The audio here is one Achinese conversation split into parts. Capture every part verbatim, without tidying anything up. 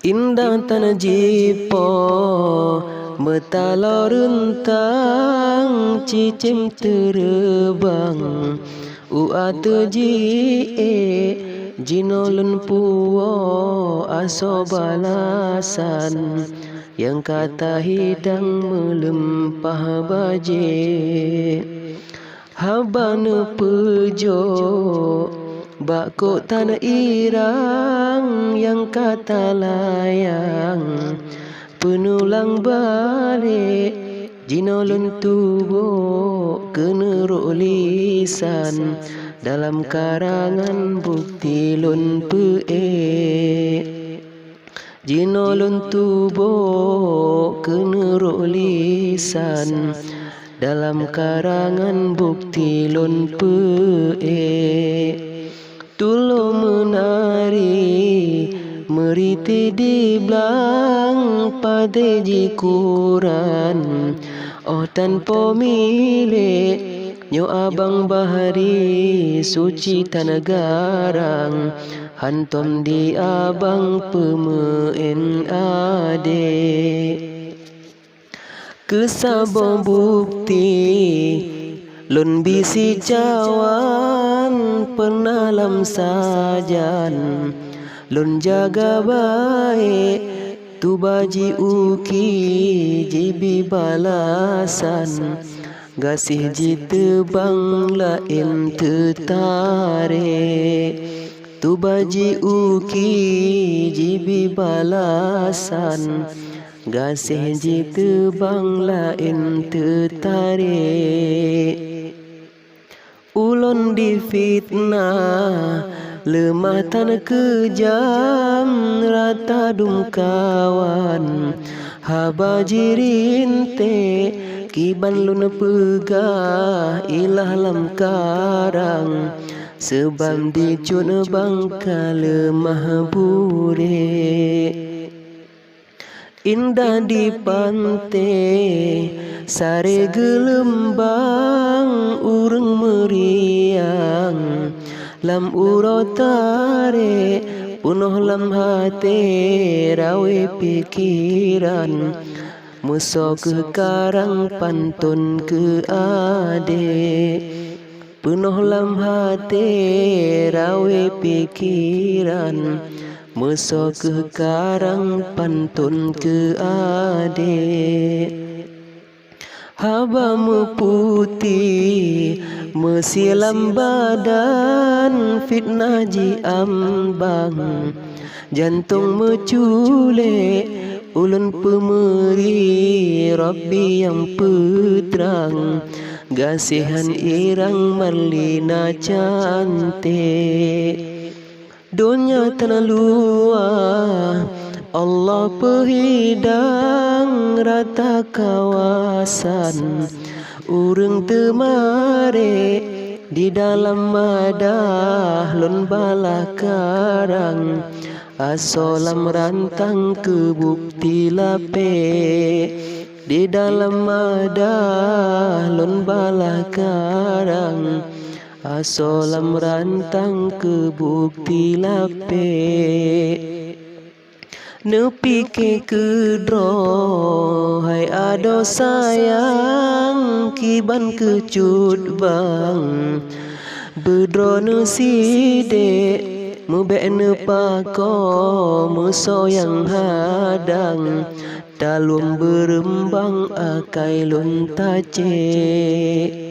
Indah tan jipo, meutaloe reuntang, cicém teureubang, u ateueh jiék, jinoe lôn puwoe asoe balasan, nyang ka tahidang meulimpah bajée. Haba neupeujok bak kok tan irang nyang ka talayang, peunulang balek jinoe lôn tuboh keuneurok lisan dalam karangan bukti lôn peuék. Jinoe lôn tuboh keuneurok lisan dalam karangan bukti lôn peuék. Tulo meunari meuriti di blang padé jikuran, oh tanpo milék nyoe abang bahri suci tan garang. Hantom di abang peumeuén adé. Keusaboh bukti lôn bi sicawan, peuna lam sajan lôn jaga baék, tuba jiuki jibi balasan. Gaséh jiteubang laén teutarek, tuba jiuki jibi balasan. Gaséh jiteubang laén teutarek. Ulôn difitnah, leumah tan keujam, rata dum kawan. Haba jirinte kiban lôn peugah ilah lam karang, seubab dicut bangka leumah burek. Indah di panté, saré geuleumbang ureuëng meuriang. Lam uroe tarek, peunoh lam até rawé pikeran. Meusoe kheueh karang panton keu adé. Peunoh lam até rawé pikeran. Meusoe kheueh karang panton keu adé. Haba meuputéh meusilam badan, fitnah jiambang jantong meuculék. Ulôn peumeuri Rabbi nyang peutrang, gaséhan irang marlina canték. Donya teunaluwa Allah peuhidang rata kawasan. Ureuëng teumarek di dalam madah lôn balah karang. Asoe lam rantang keu bukti lapék. Di dalam madah lôn balah karang. Asoe lam rantang keu bukti lapék. Neupike keudroe hai adoe sayang kiban keucut bang. Beudroe neusidék meubék neupakoe meusoe nyang hadang. Talom beureumbang akai lôn tacék.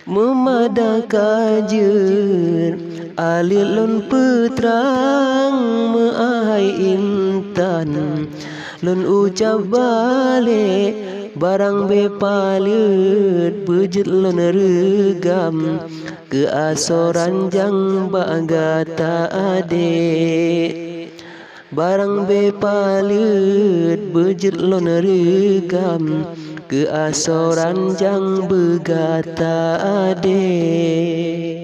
Meumada ka jeuet alit lôn peutrang meuahai intan. Lôn ucab balek barang bée paleuet beujeuet lôn reugam keu asoe ranjang bak gata adék. Barang bée paleuet beujeuet lôn reugam keu asoe ranjang beugata adék.